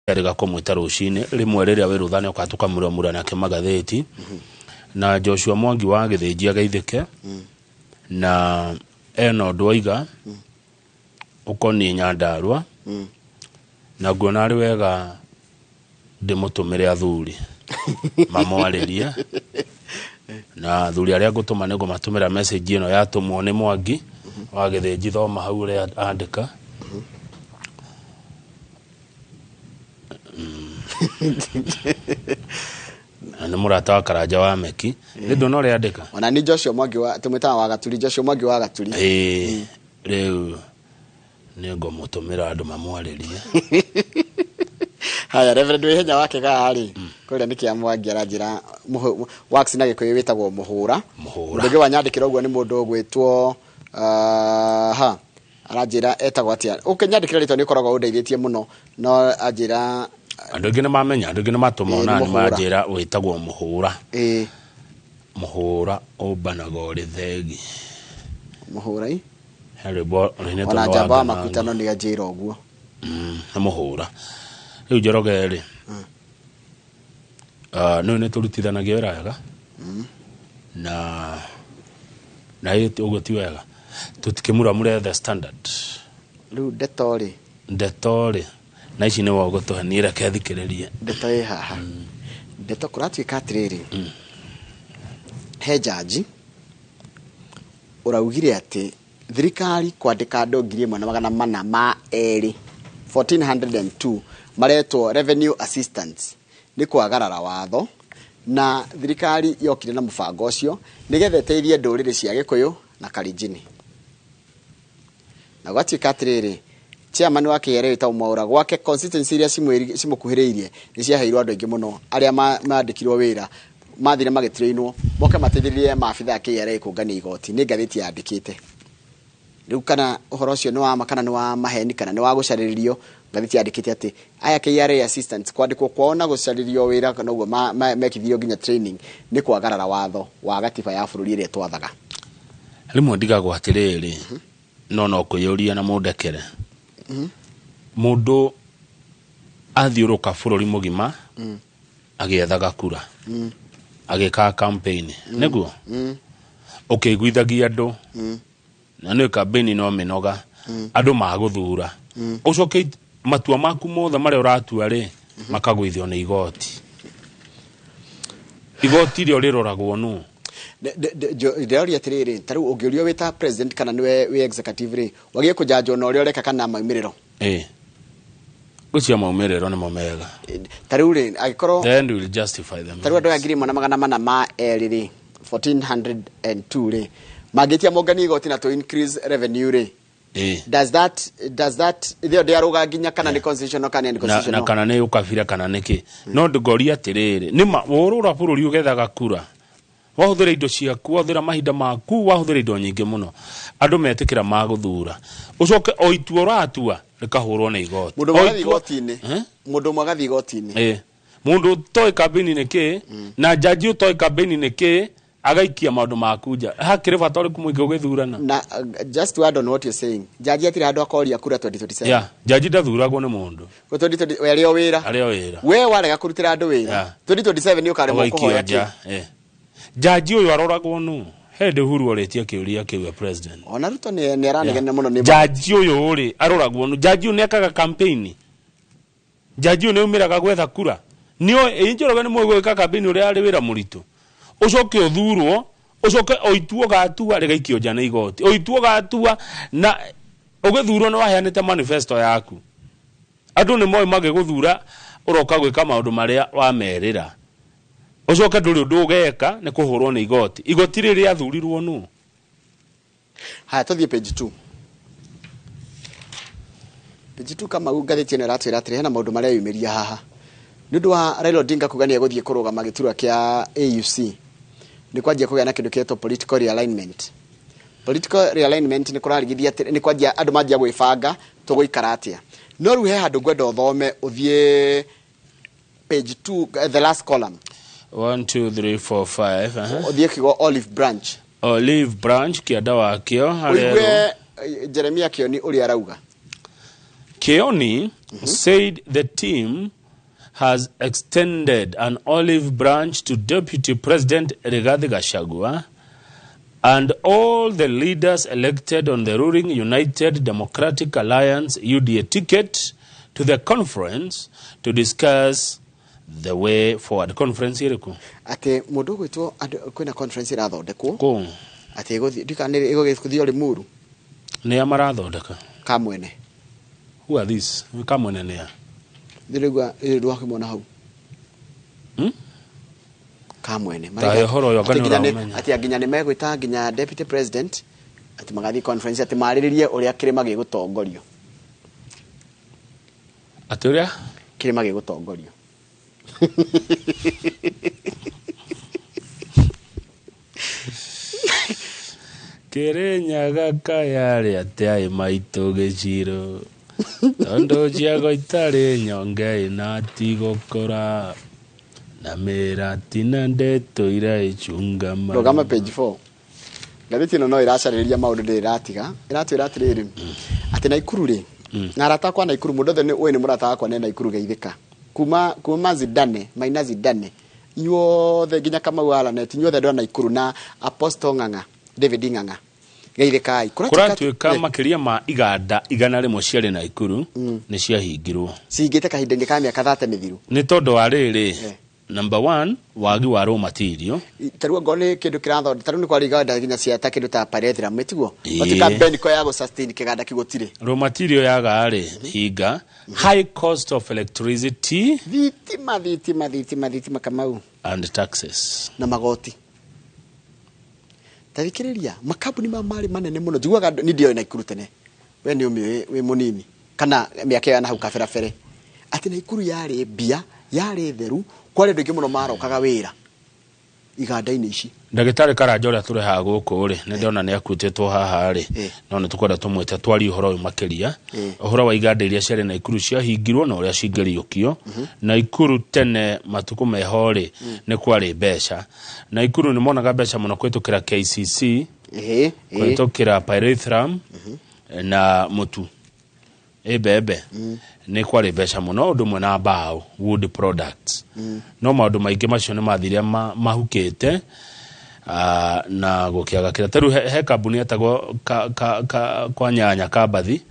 Erĩga kũmwĩta rũcinĩ rĩmwe rĩrĩa wĩ rũtha nĩokaga tũkamuramura nake magathĩti na Joshua Mwangi wa Gĩthĩnji ageithĩke na ena ũndũ aiga ũkoniĩ Nyandarua na nguona arĩ wega ndĩmũtũmĩre athuri mamwarĩrie na athuri arĩa ngũtũma nĩ ngũmatũmĩra message ĩno yatũmwo nĩ Mwangi wa Gĩthĩnji thoma hau ũrĩa andĩka. Na nĩ mũrata wa Karanja wa Meki nĩ ndona ũrĩa andĩka. Ona ni Joshua Mwangi wa tumwitaga wa Gaturi, Joshua Mwangi wa Gaturi. Ĩĩ, rĩu nĩ ngũmũtũmĩra andũ mamwarĩrie. Haya, Reverend Wihenya wa Kĩgaa rĩ, kũrĩa nĩ kĩa Mwangi aranjĩra wax na Gĩkũyũ wĩtagwo mũhũra. Mũhũra. Mũndũ ũngĩ wanyandĩkĩra ũguo nĩ mũndũ ũgwĩtwo ha aranjĩra etagwo atĩa, ũkĩnyandĩkĩra rĩtwa nĩ ũkoragwo ũndeithĩtie mũno, no anjĩra Andũ aingĩ nĩ mamenya, andũ aingĩ nĩ matũma Ĩĩ, nĩ ona nĩ mũhũra. manjĩra wĩtagwo mũhũra. Ĩĩ. Mũhũra ũmbanaga ũrĩ thegi. Mũhũra i. He rwĩmbo rũinĩtwo Ona nĩ njamba wa Wangana. makutano nĩ anjĩra ũguo. Nĩ mũhũra. Rĩu Njoroge rĩ, nĩ nĩ tũrutithanagia wĩra wega na ĩ ũguo ti wega tũtikĩmuramure The Standard. Rĩu ndeto rĩ. Ndeto rĩ, na ici nĩwe ũgũtũhe niĩ reke thikĩrĩrie. Ndeto ĩ haha. Ndeto kũratuĩka atĩrĩrĩ, he jaji ũraugire atĩ thirikari kwandĩka andũ 1402, 1402 maretwo revenue assistants nĩ kwagarara watho, na thirikari yokire na mũbango ũcio nĩgetha ĩteithie ndũrĩrĩ cia Gĩkũyũ na Kalenjin. Na gwatuĩka atĩrĩrĩ, chairman wa KRA wĩtagwo Mwaũra gwake constituency iria cimũkuhĩrĩirie nĩ ciaheirwo andũ aingĩ mũno arĩa mandĩkirwo wĩra mathire magĩtrainwo moke mateithĩrĩrie maabitha a KRA kũngania igoti. Nĩ ngathĩti yandĩkĩte. Rĩu kana ũhoro ũcio nĩ wa ma kana nĩ wa maheni kana nĩ wa gũcarĩrio, ngathĩti yandĩkĩte atĩ aya KRA assistants kwandĩkwo kwao na gũcarĩrio wĩra noguo mekithirio nginya training nĩ kwagarara watho wa gatiba ya bũrũri ĩrĩa twathaga. Rĩmwe ndigagwo atĩrĩrĩ, no no kwĩyũria na mũndekere. Mũndũ athiũrũka bũrũri mũgima agĩethaga kura, agĩkaga campaign, nĩguo ũkĩiguithagia andũ, na nĩ campaign no mĩnoga, andũ magũthura, ũcoke matua maku mothe marĩa ũratua rĩ makagũithio nĩ igoti. Igoti rĩo rĩroragwo nũ? Ndĩroria atĩrĩrĩ, ta rĩu ũngĩũrio wĩ ta president kana nĩwe wĩ executive rĩ, wagĩrĩire kũjanjwo na ũrĩa ũreka kana maumĩrĩro? Ĩĩ, ngwĩciria maumĩrĩro nĩmo mega. Ta rĩu rĩ, angĩkorwo The end will justify them. Ta rĩu andũ aya 1402 rĩ, 1402 rĩ, mangĩtia monganie igoti na to increase revenue rĩ, does that ithio ndĩarũga nginya kana nĩ constitutional kana nĩ Na constitutional? Kana nĩ ũkabira kana nĩ kĩ, no ngoria atĩrĩrĩ, nĩ ma ũrũra bũrũri ũgethaga kura, wahũthĩra indo ciaku, wahũthĩra mahinda maku, wahũthĩra indo nyingĩ mũno, andũ metĩkĩra magũthura, ũcoke o itua ũratua rĩkahũrwo nĩ igoti. Mũndũ O ũmwe agathiĩ itua- igoti-inĩ. Eh? Mũndũ ũmwe agathiĩ igoti-inĩ. Ĩ. Mũndũ ũtoĩ kambĩini nĩ kĩ na njanji ũtoĩ kambĩini nĩ kĩ agaikia maũndũ maku nja, hakĩrĩ bata ũrĩkũ mũingĩ ũgĩthurana? Na just to add on what you're saying, jaji atirĩ handũ akoria kura 2027. Ya njanji ndathuragwo nĩ mũndũ. Ko 2020 we arĩ o wĩra. Arĩ o wĩra. We warega kũrutĩra andũ wĩra, 2027 nĩ ũkaremwo ũgaikio kũhoya nja. kĩ. Njanji ũyũ aroragwo nũ? He ndĩ Uhuru orĩtie kĩũria kĩu e president. Ona Ruto nĩ aranegenera mũno nĩ Njanji ũyũ rĩ aroragwo nũ? Njanji ũyũ nĩ ekaga campaign? Njanji ũyũ nĩ aumĩraga gwetha kura? Nĩ Njoroge nĩ mũĩ gwĩka campaign ũrĩa arĩ wĩra mũritũ, ũcoke ũthurwo, ũcoke o itua ũgatua rĩgaikio nja nĩ igoti, o itua ũgatua, na ũgĩthurwo nĩ waheanĩte manifesto yaku, andũ nĩ moĩ magĩgũthura ũroka gwĩka maũndũ marĩa wamerĩra, ũcoke ndũrĩ ũndũ ũgeka nĩ kũhũrwo nĩ igoti. Igoti rĩrĩ rĩathurirwo nũ? Haya, tũthiĩ page 2. Page 2 kama ngathĩti ĩno ĩratwĩra atĩrĩ, hena maũndũ marĩa yumĩria haha nĩ ũndũ wa Raila Odinga kuga nĩ egũthiĩ kũrũgama gĩturwa kĩa AUC, nĩ kwanjia kũgĩa na kĩndũ kĩetwo political realignment. Political realignment nĩ kũrarigithia atĩ nĩ kwanjia andũ manjia gwĩbanga tũgũikara atĩa. No rĩu he handũ ngwenda ũthome, ũthiĩ page 2, the last column. 1 2 3 4 5. Ũthiĩ kiugo olive branch. Olive Branch kĩanda wakĩo harĩa. Ũigue Jeremia Kioni ũrĩa arauga. Kioni said the team has extended an olive branch to Deputy President Rigathi Gachagua and all the leaders elected on the ruling United Democratic Alliance UDA ticket to the conference to discuss the way forward. Conference iriku? Atĩ mũndũ ũgwĩtwo kwĩna conference ĩrathondekwo. Kũ? Atĩ ĩgũthiĩ ndikana ĩgũthiĩ Limuru. Nĩa marathondeka? Kamwene. Who are these? Kamwene nĩa? Ndĩraigua rĩrĩ hau. Kamwene. Ta ũhoro ũyũ anga nĩ ũraũmenya. Atĩ nginya nĩ megwĩta nginya deputy president atĩ magathiĩ conference atĩ marĩrĩrie ũrĩa kĩrĩma gĩgũtongorio. Atĩ ũrĩa? Kĩrĩma gĩgũtongorio. Kĩrĩnyaga kayarĩ atĩa ĩ maitũ gĩciro tondũ njiago itarĩ nyonge na tigũkũra na mĩratina ndĩtũire ĩcunga Rũgama page 4. Ngathĩti ĩno no ĩracarĩria maũndũ ndĩrĩ ĩratiga. Ĩratwĩra atĩrĩrĩ atĩ Naikuru rĩ na arata akwa Naikuru mũndũ othe ũyũ nĩ mũrata wakwa nĩ Naikuru geithĩka. Kuma Zidane, Maina Zidane inyuothe nginya Kamau Alanet inyuothe andũ a Naikuru na Apostle Ng'ang'a David Ng'ang'a geithĩkai. Kũratuĩka makĩria ma iganda 100 ciarĩ Naikuru nĩ ciahingirwo. Cihingĩte kahinda-inĩ ka mĩaka 30 mĩthiru. Nĩ tondũ wa rĩrĩ number 1 wagi wa raw material. Tarĩu angorwo nĩ kĩndũ kĩrathondeka tarĩu nĩ kwarĩ iganda nginya cia ta kĩndũ ta pyrethrum ĩtiguo? Gũtuĩka beniko ya gũ sustain kĩganda kĩu gũtirĩ. Raw material yaga rĩ hinga high cost of electricity thitima thitima thitima thitima Kamau and taxes na magoti. Tathikĩrĩria makambuni ma marĩ manene mũno njiguaga ni ndioĩ Naikuru tene we nĩ ũmĩũĩ wĩ mũnini kana mĩaka ĩyo na hau kaberabere atĩ Naikuru yarĩ mbia yarĩ theru kwarĩ andũ aingĩ mũno marokaga wĩra iganda-inĩ ici. Ndagĩtarĩ Karanja ũrĩa tũrehaga gũkũ rĩ nĩ ndona nĩ akuĩtĩtwo haha rĩ no nĩ tũkwenda tũmwĩte twarie ũhoro ũyũ makĩria ũhoro wa iganda iria ciarĩ Naikuru ciahingirwo na ũrĩa cingĩriũkio. Naikuru tene matukũ meho rĩ nĩ kwarĩ mbeca. Naikuru nĩ monaga mbeca mũno kũhĩtũkĩra KCC kũhĩtũkĩra pyrethrum na mũtu mbembe nĩ kwarĩ mbeca mũno ũndũ ũmwe na mbaũ wood products. No maũndũ maingĩ macio nĩ mathire mahukĩte na gũkĩaga kĩra. Tarĩu he kambuni yetagwo kwa nyanya Kambathi,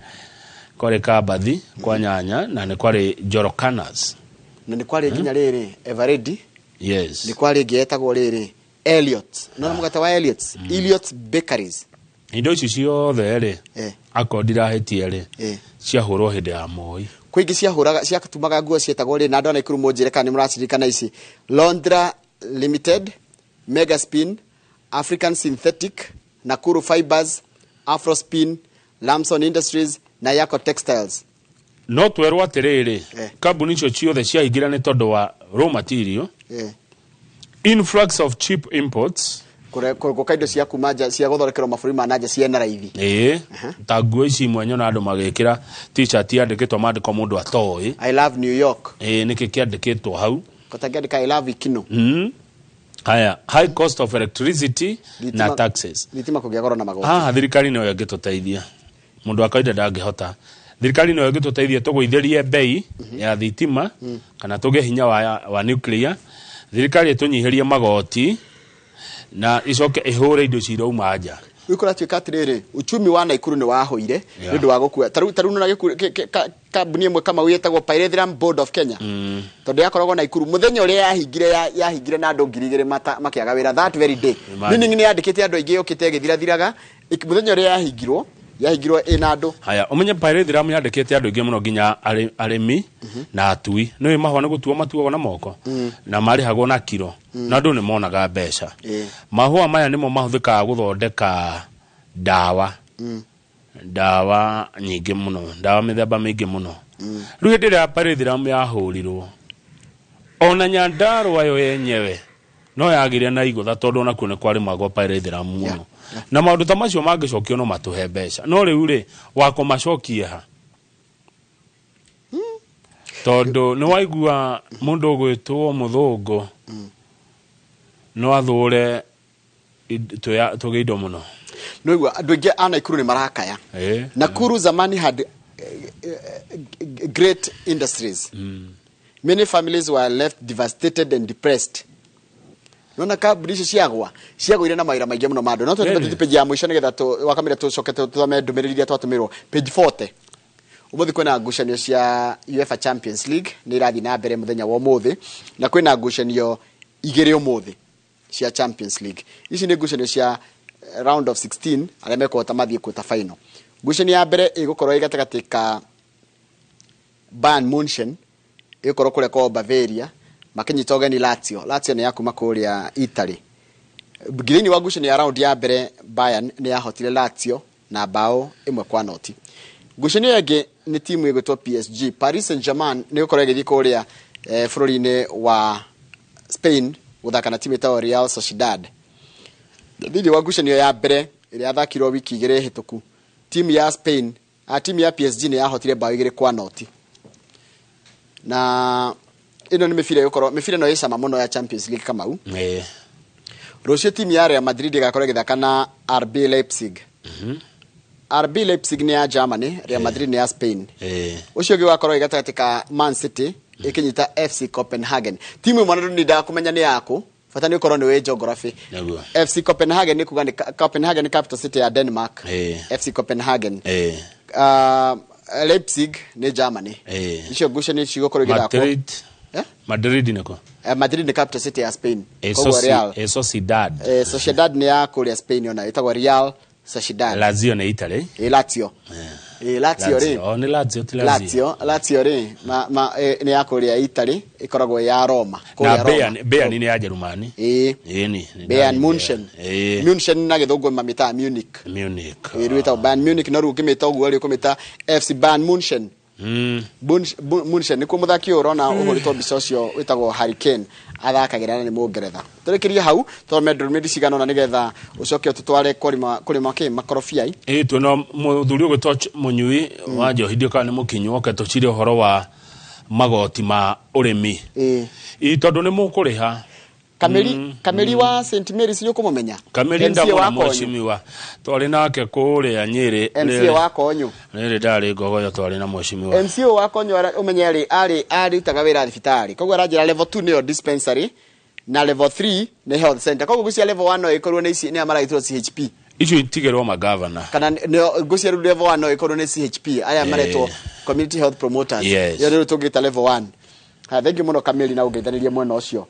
kwarĩ Kambathi kwa nyanya na nĩ kwarĩ Njorokanas na nĩ kwarĩ nginya rĩrĩ Eveready. Yes. Nĩ kwarĩ ĩngĩ yetagwo rĩrĩ Elliot. No mũgate wa Elliot, Elliot Bakeries. Indo ici ciothe rĩ akorwo ndirahĩtie rĩ ciahũrwo hĩndĩ ya Moi. Kwĩ ingĩ ciahũraga ciatumaga nguo cietagwo rĩ na andũ a Naikuru mũnjĩre kana nĩ mũraciririkana ici Londra Limited, Megaspin, African Synthetic, Nakuru Fibers, Afrospin, Lamson Industries na Yako Textiles. No twerwo atĩrĩrĩ kambuni icio ciothe ciahingĩra nĩ tondũ wa raw material, influx of cheap imports gũka indo cia kuma nja cia gũthondekerwo mabũrũri ma nanja ciena raithi. Ta nguo ici imwe nyona andũ magĩkĩra t-shirt yandĩkĩtwo maandĩko mũndũ atoĩ. I love New York. Nĩkĩ kĩandĩkĩtwo hau? Kotangĩandĩka I love Ikino. Haya, high cost of electricity na taxes. Thitima kũgĩa goro na magoti. Thirikari noyo ĩngĩtũteithia. Mũndũ wa kawaida ndangĩhota. Thirikari noyo ĩngĩtũteithia tũgũithĩrie bei ya thitima kana tũgĩe hinya wa nuclear. Thirikari ĩtũnyihĩrie magoti na icoke ihũre indo cirauma nja. Rĩu kũratuĩka atĩrĩrĩ uchumi wa Naikuru nĩ wahũire nĩ ũndũ wa gũkua. Tarĩu nĩ kambuni ĩmwe Kamau yetagwo Pyrethrum Board of Kenya tondũ yakoragwo Naikuru mũthenya ũrĩa yahingire na andũ 2000 makĩaga wĩra that very day. Meaning nĩ yandĩkĩte andũ aingĩ yũkĩte ĩgĩthirathiraga mũthenya ũrĩa yahingirwo ĩna andũ. Haya, ũmenye Pyrethrum yandĩkĩte andũ aingĩ mũno nginya arĩmi na atui. Nĩũĩ mahũa nĩ gũtuo matuagwo na moko na marĩhagwo na kiro na andũ nĩ monaga mbeca. Mahũa maya nĩmo mahũthĩkaga gũthondeka ndawa. Ndawa nyingĩ mũno, ndawa mĩthemba mĩingĩ mũno. Rĩu hĩndĩ ĩrĩa Pyrethrum yahũrirwo ona Nyandarũa yo yenyewe no yagĩire na igũtha tondũ onakuo nĩ kwarĩmagwo Pyrethrum mũno. Na maũndũ ta macio mangĩcokio no matũhe mbeca. No rĩu rĩ wakũmacokia ha? Tondũ nĩ waigua mũndũ ũgwĩtwo mũthũngũ no athũre tũgĩe indo mũno. Nĩwaigua andũ aingĩ a Naikuru nĩ marakaya. Nakuru zamani had great industries. Many families were left devastated and depressed. Nona kambuni icio ciagwa ciagũire na mawĩra maingĩ mũno ma andũ. No Really? tũthiĩ page ya mũico nĩgetha wakamĩra tũcoke tũthome ndũmĩrĩri iria twatũmĩrwo page 40. Ũmũthĩ kwĩna ngucanio cia UEFA Champions League, nĩ irathiĩ na mbere mũthenya wa ũmũthĩ, na kwĩna ngucanio igĩrĩ ũmũthĩ cia Champions League. Ici nĩ ngucanio cia round of 16, arĩa mekũhota mathiĩ quarter final. Ngucanio ya mbere ĩgũkorwo ĩ gatagatĩ ka Bayern Munchen, ĩgũkorwo kũrĩa kwao Bavaria, makĩnyita ũgeni Lazio. Lazio nĩ ya kuma kũrĩa Italy. Thĩinĩ wa ngucanio ya round ya mbere, Bayern nĩ yahotire Lazio na bao 1-0. Ngucanio ĩngĩ nĩ timu ĩgwĩtwo PSG, Paris Saint-Germain, nĩ gũkorwo ĩgĩthiĩ kũrĩa bũrũri-inĩ wa Spain gũthaka na timu ĩtagwo Real Sociedad. Thĩinĩ wa ngucanio ya mbere ĩrĩa yathakirwo wiki 2 hĩtũku, timu ya Spain, a timu ya PSG nĩ yahotire bao 2-0. Na ĩno nĩ mĩbira ĩgũkorwo mĩbira ĩno ĩ cama mũno ya Champions League, Kamau. Rũciũ timu ya Real Madrid ĩgakorwo ĩgĩthaka na RB Leipzig. RB Leipzig nĩ ya Germany, Real Madrid nĩ ya Spain. Ũcio ũngĩ ũgakorwo ĩ gatagatĩ ka Man City ĩkĩnyita FC Copenhagen. Timu ĩmwe na ndindaga kũmenya nĩ yaku, bata nĩ ũkorwo nĩ wĩ geography. Nĩguo. FC Copenhagen nĩ kuga nĩ Copenhagen nĩ capital city ya Denmark. FC Copenhagen. Leipzig nĩ Germany. Icio ngucanio cigũkorwo igĩthakwo. Madrid. Eh? Madrid nĩkũ? Madrid nĩ capital city ya Spain. Koguo Real. Sociedad. Sociedad nĩ ya kũrĩa Spain, ona ĩtagwo Real Sociedad. Lazio nĩ Italy. Lazio. Lazio rĩ. Oh, nĩ Lazio ti Lazio. Lazio rĩ nĩ ya kũrĩa Italy, ĩkoragwo ya Roma. Na Kũrĩa Roma. Bayern nĩ ya Jerumani. Ĩni. Bayern Munchen. Munchen na gĩthũngũ mamĩtaga Munich. Munich. Rĩu ĩtagwo Bayern Munich, no rĩu ũngĩmĩta ũguo rĩ ũkũmĩta FC Bayern Munchen. Munchen nĩkuo mũthaki ũyũ ũrona ũhũrĩtwo mbica ũcio wĩtagwo Harry Kane athakagĩra, na nĩ Mũngeretha. Tũrĩkĩrie hau tũrome ndũmĩrĩri cigana ũna nĩgetha ũcoke ũtũtware kũrĩma kũrĩma kĩ makorobia. Twĩna mũthuri ũgwĩtwo mũnyui wa njohi, ndiũ kana nĩ mũkinyu, oke tũcire ũhoro wa magoti ma ũrĩmi. Ĩ tondũ nĩ mũkũrĩha. Kameri wa St Mary's nĩ ũkũmũmenya? Kameri. MCA Ndamona wa Konyo. Mheshimiwa twarĩ nake kũrĩa Nyĩrĩ. MCA wa Konyo. Rĩrĩ ndarĩ ngogoyo, twarĩ na mheshimiwa. MCA wa Konyo ũmenye arĩ arutaga wĩra thibitarĩ, koguo aranjĩra level 2 nĩyo dispensary na level 3 nĩ health center, koguo ngũcia level 1 no ĩkorwo nĩ ici nĩ maragĩtwo CHP. Icio itigĩrwo magavana. Kana nĩyo ngũcia rĩu level 1 no ĩkorwo nĩ CHP aya maretwo community health promoters. Ĩyo nĩyo tũngĩta level 1. Ha, thank you mũno Kameli na ũngeithanĩrie mwena ũcio.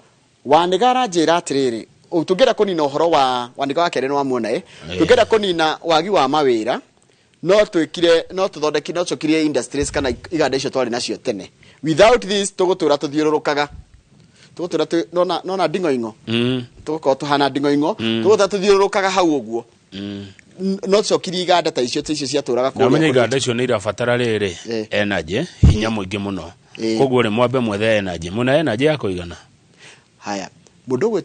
Wanĩga aranjĩra atĩrĩrĩ, tũngĩenda kũnina ũhoro wa Wanĩga wa kerĩ nĩ wamuona ĩ, tũngĩenda kũnina wagi wa mawĩra no twĩkire, no tũthondeke, no tũkirie industries kana iganda icio twarĩ nacio tene. Without this tũgũtũra tũthiũrũrũkaga, tũgũtũra nona nding'oing'o. Tũgũkorwo tũhana nding'oing'o, tũgũtũra tũthiũrũrũkaga hau ũguo. No tũcokirie iganda ta icio ciatũraga Na ũmenye kũrĩa. Iganda icio nĩ irabatara rĩrĩ energy, hinya mũingĩ mũno. Koguo rĩ mwambe mwethe energy, mwĩna energy ya kũigana? Haya, mũndũ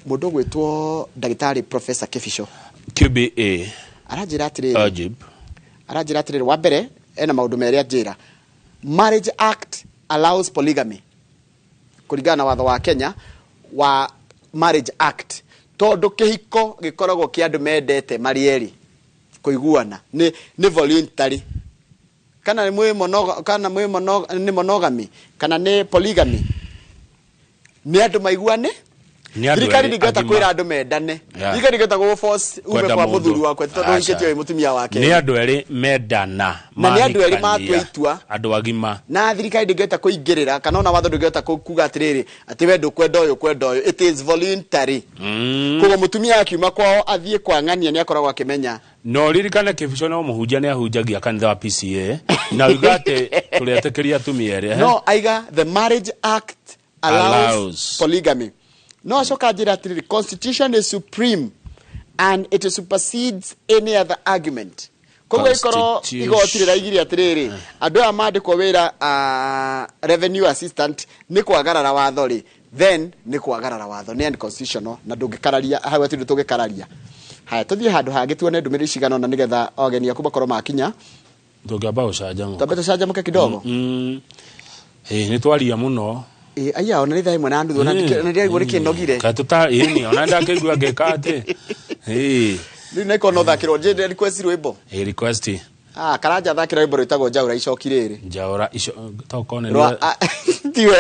ũgwĩtwo ndagĩtarĩ Professor Kibicho QBA. Aranjĩra atĩrĩrĩ, Ajib. aranjĩra atĩrĩrĩ, wa mbere ena maũndũ merĩ anjĩra. Marriage Act allows polygamy kũringana na watho wa Kenya wa Marriage Act, tondũ kĩhiko gĩkoragwo kĩa andũ mendete marĩ erĩ kũiguana, nĩ voluntary, kana nĩ mwĩ monoga, kana mwĩ nĩ monogamy kana nĩ polygamy, nĩ andũ maiguane. Nĩ andũ Thirikari erĩ ndingĩhota agima. kwĩra andũ mendane. Thirikari ndingĩhota gũ force ume Kwenda kwa mũndũ. mũthuri wakwa tondũ Aca. ũhikĩtie ũyũ mũtumia wake. Nĩ andũ erĩ mendana. Na nĩ andũ erĩ mahikania. matua itua. Andũ agima. Na thirikari ndĩngĩhota kũingĩrĩra, kana ona watho ndũngĩhota kuga atĩrĩrĩ atĩ we ndũkwenda ũyũ kwenda ũyũ. It is voluntary. Koguo mũtumia akiuma kwao athiĩ kwa ng'ania nĩ akoragwo akĩmenya. No ririkane Kibicho no mũhunjia, nĩ ahunjagia kanitha wa PCA na uga atĩ tũrĩetĩkĩria atumia erĩ, eh? No aiga the Marriage Act allows, Allows. polygamy. No acoka njĩra atĩrĩrĩ, constitution is supreme and it supersedes any other argument. Koguo ikorwo Constitution. igoti rĩraigire atĩrĩrĩ andũ aya mandĩkwo wĩra revenue assistant nĩ kwagarara watho rĩ, then nĩ kwagarara watho, nĩ unconstitutional na ndũngĩkararia hau, hatirĩ tũngĩkararia. Haya, tũthiĩ handũ hangĩ tuone ndũmĩrĩri cigana ũna nĩgetha ageni aku makorwo makinya. Tũngĩamba gũcanjamũka. Twambe tũcanjamũke kidogo. Ĩ, nĩ twaria mũno. Ĩ, aya ona nĩ thaa 1:30 ona ndĩraigua nĩ kĩnogire. Kaĩ tũta ĩni ona ndakĩigua ngĩka atĩ ĩ. Rĩu nĩkorwo no thakĩrwo njĩndĩ request rwĩmbo. Ĩ, request. Ah, Karanja thakĩra rwĩmbo rwĩtagwo Njaũra icoki rĩrĩ. Njaũra ico tokone. Rwa tiwe.